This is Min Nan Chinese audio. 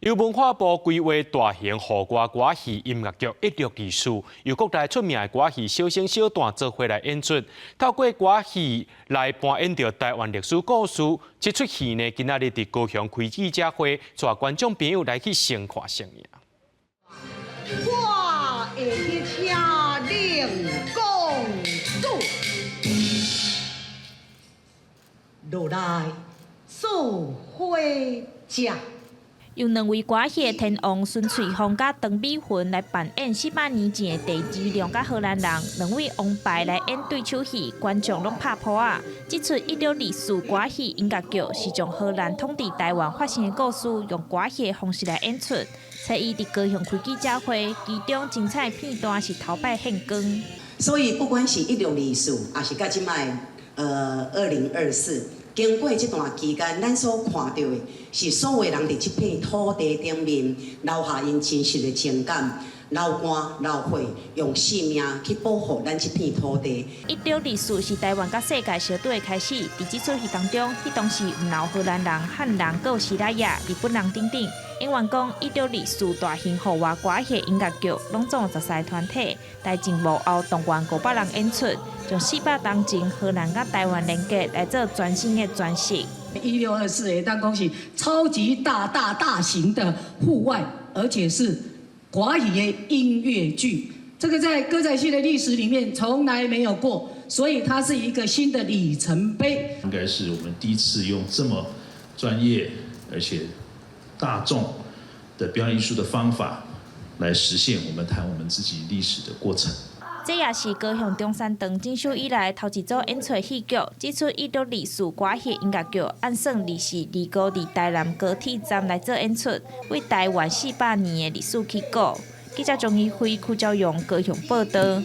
由文化部規劃大型戶外歌仔戲音樂劇《一六二四》，由國內出名的歌仔戲小生小旦做伙來演出，透過歌仔戲來扮演著台灣歷史故事。這齣戲呢，今仔日佇高雄開記者會，帶觀眾朋友來去先看先贏。我會去請靈公主落來做伙食。由兩位歌仔戲的天王孫翠鳳佮陳美雲來扮演400年前的鄭芝龍佮荷蘭人，兩位王牌來演對手戲，觀眾攏拍噗仔。這齣一六二四歌仔戲音樂劇是將荷蘭統治台灣發生的故事，用歌仔戲的方式來演出。初一佇高雄開記者會，其中精彩片段是頭擺獻光。所以不管是一六二四，抑是到這擺2024。經過這段期間，咱所看到的是所有人佇這片土地頂面留下𪜶真實的情感，流汗流血，用性命去保護咱這片土地。一六二四是台灣佮世界相拄的開始。佇這齣戲當中，彼當時毋但荷蘭人、漢人、閣有西拉雅、日本人等等。演員講，一六二四大型戶外歌仔戲音樂劇，攏總有13個團體，台前幕後動員500人演出，將400冬前荷蘭佮台灣連結來做全新的詮釋。 1624會當講是超級大大大型的戶外，而且是國語的音樂劇，這個在歌仔戲的歷史裡面從來沒有過，所以它是一個新的里程碑。應該是我們第一次用這麼專業而且大眾的表演藝術的方法來實現我們談我們自己歷史的過程。這也是高雄中山堂整修以來頭一組演出戲劇。這齣一六二四歌仔戲音樂劇，按算24、25佇台南高鐵站來做演出，為台灣400年的歷史起鼓。記者鍾怡輝、柯昭陽高雄報道。